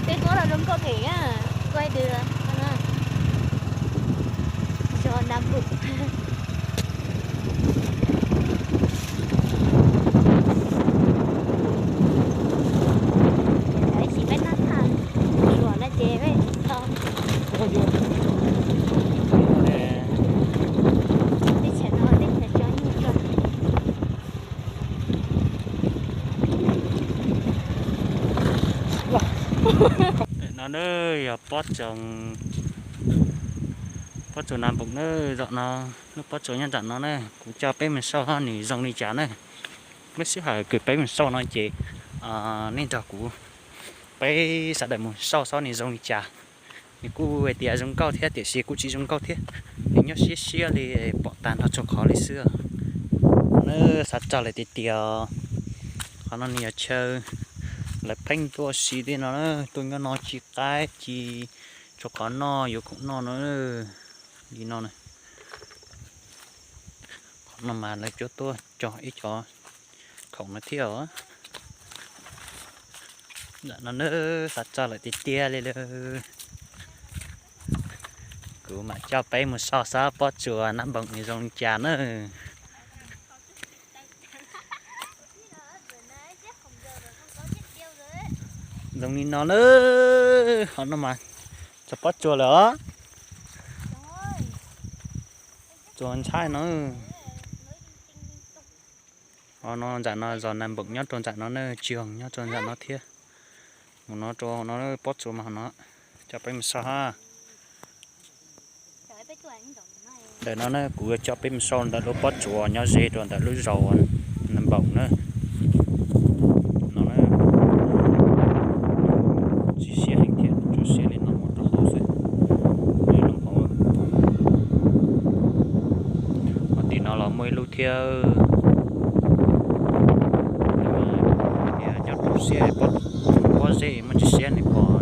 Peb tuaj los zoo nkauj heev na, quay được. Zos Nam Bụt. Ib sim peb nab tham ruam no ces peb tsis tau. Teb chaws no teb chaws tso nyuj tso. No na yog pob tsuas, pob tsuas Nam Npoom na, zom no, lub pob tsuas nyob nram no na, kuv coj peb mus saib nws zoo li cas na. Lub sij hawm kws peb mus saib no ces nej nrog kuv, peb sawv daws mus saib saib nws zoo li cas. Nws kuj hais tias zoo nkauj thiab tiam sis kuj tsis zoo nkauj thiab, nws nyob siab siab li, pom tag nrho txhua qhov li xwb. Na, xav txog lawm tiag tiag. Qhov no nws yog chaw lawv pheej tuaj ua si li no na, tuaj nyob no ci qaib ci txhua qhov noj yuav khoom noj no, li no na. Qhov no mas lawv cuab tuaj cog ib cov khoom no thiab os. Ntawm no nawb, xav txog lawm tiag tiag li lawm. Kuv mam coj peb mus saib saib pob tsuas Nam Npoom nws zoo li cas na. Zoo li no na, qhov no mas txog pob tsuas lawm os. Tsuas ntshai no. Qhov no ntsam no zos Nam Npoom nyob rau ntsam no na, Tsis Hoog nyob rau ntsam no thiab. Mus no rau no pob tsuas mas no, coj peb mus saib ha. Ntawm no na kuv yuav coj peb mus saib ntawm lub pob tsuas nyob ze rau ntawm lub zos Nam Npoom na. No na, tsis siab heev thiab, tsuas siab li no mus rau hauv xwb. Hauv tim no los muaj ib lub thiab. Nyob rau siab pob zeb muaj tsis siab nws pom.